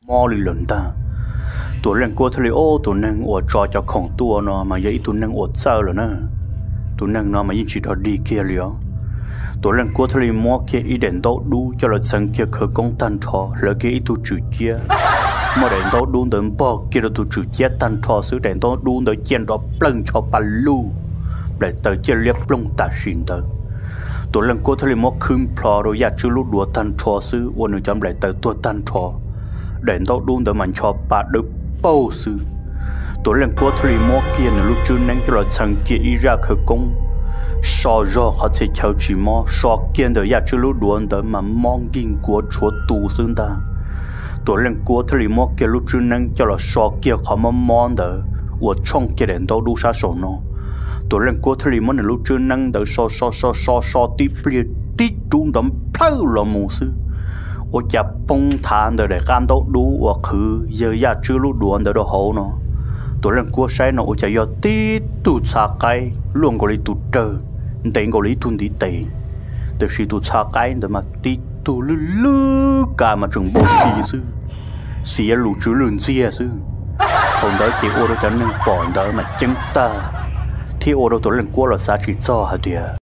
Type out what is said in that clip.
mob li lawm ntag. Tuam Leej Kuab thiaj li, Ub, tus neeg uas tso cov khoom tuaj no mas yog ib tug neeg uas txawj lawm na. Tus neeg no mas yeej tsis rog dig kiag li os. Tuam Leej Kuab thiaj li muab kiag ib daim ntaub dub coj los txheev kiag khawv koob tag nrho, hlawv kiag ib tug tswm ciab, muab daim ntaub dub ntawd npog kiag rau tus tswm ciab tag nrho xwb, daim ntaub dub ntawd ciaj nrov plawg ncho pa luj, nplaim taws ciaj liab ploog tam sim ntawd. Tuam Leej Kuab thiaj li muab khwb nplho rau Yaj Tswb lub duav tag nrho xwb, ua nws cov nplaim taws tuag tag nrho, daim ntaub dub ntawd mas ncho pa dawb paug xwb. Tuam Leej Kuab thiaj li muab kiag nws lub tswb neeb coj los txheev kiag ib zaj khawv koob, so zog qhov txhia chaw tsis mob, so kiag ntawm Yaj Tswb lub duav ntawd mas mob nkig nkuav tshuav tu xwb ntag. Tuam Leej Kuab thiaj li muab kiag lub tswb neeb coj los so kiag qhov mob mob ntawd uas tshooj kiag daim ntaub dub sab saum no. Tuam Leej Kuab thiaj li muab nws lub tswb neeb ntawd so so so so so tib pliag, tib rub nrov plhawj los mus xwb, ua cas poob thav ntawm daim qab ntaub dub uas qhwv yawg Yaj Tswb lub duav ntawd rau hauv no. Tuam Leej Kuab saib no ua cas yog tib tug txha qaib luaj nkaus li tus rawg, ntev nkaus li ib tug ntiv tes, tiam sis tus txha qaib ntawd mas tib tug lwj lwj ka mas tseem npau si xwb, xiav lus tsw lwj ntxiag xwb. Thaum ntawd ces ua rau cov neeg pom ntawd mas ceeb tag, thiab ua rau Tuam Leej Kuab los xav tsis txog hais tias